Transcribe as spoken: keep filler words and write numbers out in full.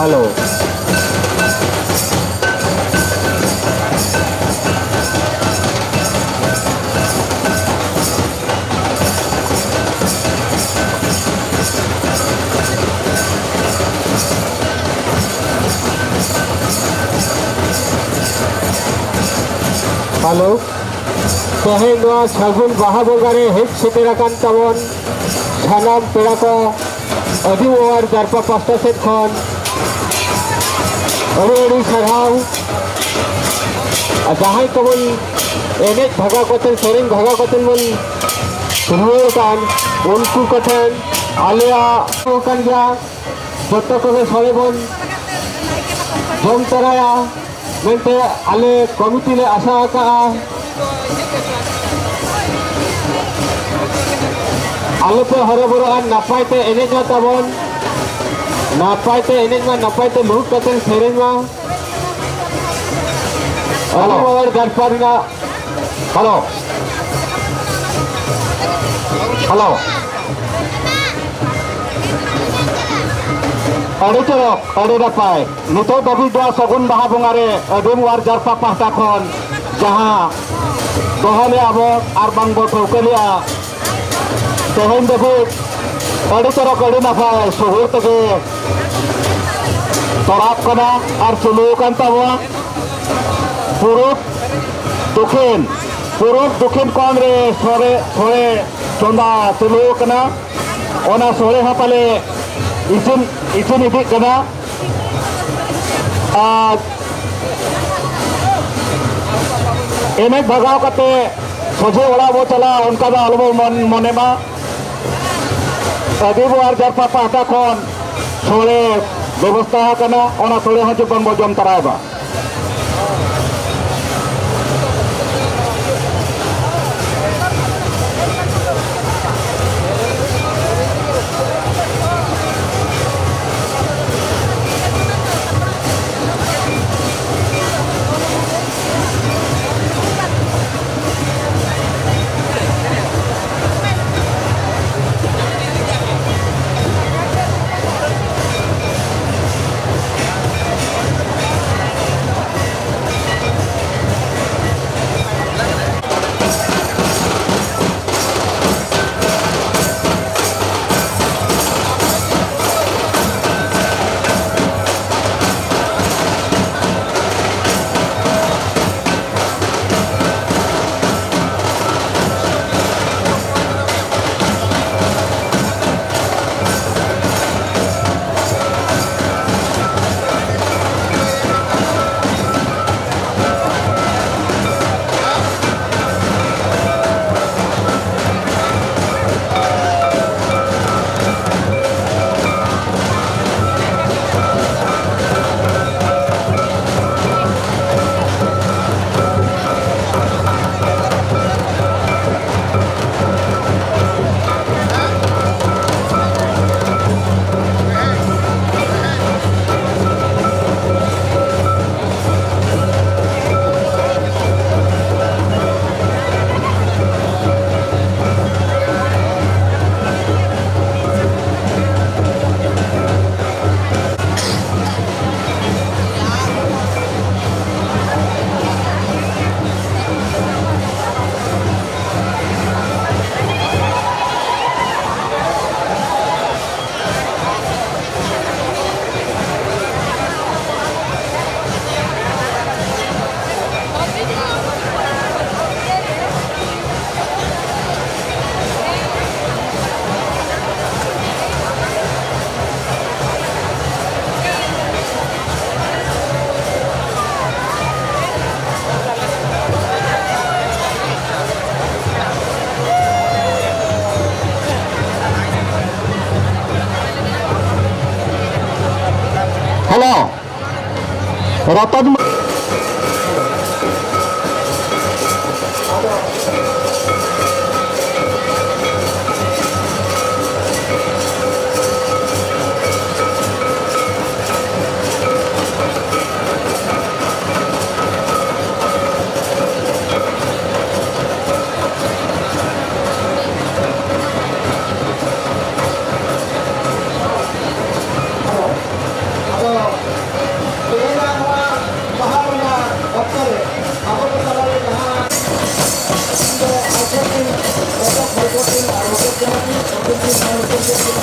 Hello. Hello, ᱛᱮᱦᱮᱧ ᱱᱚᱣᱟ ᱥᱟᱹᱜᱩᱱ ᱵᱟᱦᱟ ᱵᱚᱸᱜᱟ ᱨᱮ ᱦᱮᱡ ᱥᱮᱴᱮᱨ ᱟᱠᱟᱱ ᱛᱟᱵᱚᱱ ᱥᱟᱱᱟᱢ ᱯᱮᱲᱟ ᱠᱚ ᱟᱹᱫᱤᱢ ᱚᱣᱟᱨ ᱡᱟᱨᱯᱟ ᱯᱟᱥᱴᱟ ᱥᱮᱫ ᱠᱷᱚᱱ ᱟᱹᱰᱤ ᱟᱹᱰᱤ ᱥᱟᱨᱦᱟᱣ᱾ ᱟᱨ ᱡᱟᱦᱟᱸᱭ ᱠᱚᱵᱚᱱ ᱮᱱᱮᱡ ᱵᱷᱟᱜᱟᱣ ᱠᱟᱛᱮ, ᱥᱮᱨᱮᱧ ᱵᱷᱟᱜᱟᱣ ᱠᱟᱛᱮ ᱵᱚᱱ ᱨᱩᱣᱟᱹᱲ ᱠᱟᱱ, ᱩᱱᱠᱩ ᱠᱚᱴᱷᱮᱱ ᱟᱞᱮᱭᱟᱜ ᱠᱟᱱ ᱜᱮᱭᱟ, ᱡᱚᱛᱚ ᱠᱚᱜᱮ ᱥᱚᱲᱮ ᱵᱚᱱ ᱡᱚᱢ ᱛᱚᱨᱟᱭᱟ ᱢᱮᱱᱛᱮ ᱟᱞᱮ ᱠᱚᱢᱤᱴᱤ ᱞᱮ ᱟᱥᱟ ᱟᱠᱟᱫᱼᱟ᱾ ᱟᱞᱚᱯᱮ ᱦᱚᱨᱚᱵᱚᱨᱚᱜᱼᱟ, ᱱᱟᱯᱟᱭ ᱛᱮ ᱮᱱᱮᱡ ᱢᱟ ᱛᱟᱵᱚᱱ, ᱱᱟᱯᱟᱭ ᱛᱮ ᱮᱱᱮᱡ ᱢᱟ, ᱱᱟᱯᱟᱭ ᱛᱮ ᱞᱩᱦᱩᱠ ᱠᱟᱛᱮ ᱥᱮᱨᱮᱧ ᱢᱟ᱾ ᱟᱹᱰᱤ ᱢᱚᱡᱽ ᱡᱟᱨᱯᱟ ᱨᱮᱱᱟᱜ ᱦᱮᱞᱳ᱾ ᱦᱮᱞᱳ᱾ ᱟᱹᱰᱤ ᱪᱚᱨᱚᱠ, ᱟᱹᱰᱤ ᱱᱟᱯᱟᱭ᱾ ᱱᱤᱛᱚᱜ ᱫᱷᱟᱹᱵᱤᱡ ᱫᱚ ᱥᱟᱹᱜᱩᱱ ᱵᱟᱦᱟ ᱵᱚᱸᱜᱟ ᱨᱮ ᱟᱹᱫᱤᱢ ᱚᱣᱟᱨ ᱡᱟᱨᱯᱟ ᱯᱟᱦᱴᱟ ᱠᱷᱚᱱ ᱡᱟᱦᱟᱸ ᱫᱚᱦᱚ ᱞᱮᱜᱼᱟ ᱵᱚ ᱟᱨ ᱵᱟᱝ ᱵᱚ ᱴᱷᱟᱹᱣᱠᱟᱹ ᱞᱮᱜᱼᱟ, ᱛᱮᱦᱮᱧ ᱫᱷᱟᱹᱵᱤᱡ ᱟᱹᱰᱤ ᱪᱚᱨᱚᱠ, ᱟᱹᱰᱤ ᱱᱟᱯᱟᱭ ᱥᱩᱦᱩᱲ ᱛᱮᱜᱮ ᱛᱚᱨᱟᱣ ᱠᱟᱱᱟ ᱟᱨ ᱪᱟᱹᱞᱩ ᱟᱠᱟᱱ ᱛᱟᱵᱚᱱᱟ᱾ ᱯᱩᱨᱩᱵ ᱫᱚᱠᱷᱤᱱ, ᱯᱩᱨᱩᱵ ᱫᱚᱠᱷᱤᱱ ᱠᱚᱬ ᱨᱮ ᱥᱚᱲᱮ, ᱥᱚᱲᱮ ᱪᱚᱸᱫᱟ ᱪᱟᱹᱞᱩ ᱟᱠᱟᱱᱟ᱾ ᱚᱱᱟ ᱥᱚᱲᱮ ᱦᱚᱸ ᱯᱟᱞᱮ ᱤᱥᱤᱱ, ᱤᱥᱤᱱ ᱤᱫᱤᱜ ᱠᱟᱱᱟ᱾ ᱟᱨ ᱮᱱᱮᱡ ᱵᱷᱟᱜᱟᱣ ᱠᱟᱛᱮ ᱥᱚᱡᱷᱮ ᱚᱲᱟᱜ ᱵᱚ ᱪᱟᱞᱟᱜᱼᱟ, ᱚᱱᱠᱟ ᱫᱚ ᱟᱞᱚᱵᱚ ᱢᱚᱱ-, ᱢᱚᱱᱮ ᱢᱟ᱾ ᱟᱹᱫᱤᱢ ᱚᱣᱟᱨ ᱡᱟᱨᱯᱟ ᱯᱟᱦᱴᱟ ᱠᱷᱚᱱ ᱥᱚᱲᱮ ᱵᱮᱵᱚᱥᱛᱷᱟ ᱟᱠᱟᱱᱟ, ᱚᱱᱟ ᱥᱚᱲᱮ ᱦᱚᱸ ᱡᱚᱛᱚᱱ ᱵᱚ ᱡᱚᱢ ᱛᱟᱨᱟᱭ ᱢᱟ᱾ ᱦᱮᱞᱳ, ᱨᱚᱛᱚᱱ᱾ ᱟᱫᱚ ᱛᱮᱦᱮᱧᱟᱜ ᱱᱚᱣᱟ ᱵᱟᱦᱟ ᱵᱚᱸᱜᱟ ᱚᱠᱛᱚ ᱨᱮ ᱟᱵᱚ ᱠᱚ ᱛᱟᱞᱟᱨᱮ ᱡᱟᱦᱟᱸ ᱫᱚ ᱟᱡ ᱴᱷᱮᱱ ᱠᱤᱱ ᱨᱚᱯᱚᱲ ᱜᱚᱞᱯᱷᱚ ᱠᱤᱱ ᱟᱨ ᱢᱚᱫᱚᱫ ᱡᱚᱱᱟ ᱠᱤᱱ, ᱩᱱᱠᱤᱱ ᱠᱤᱱ ᱢᱮᱱ ᱩᱛᱟᱹᱨ ᱠᱮᱫ ᱠᱤᱱᱟ᱾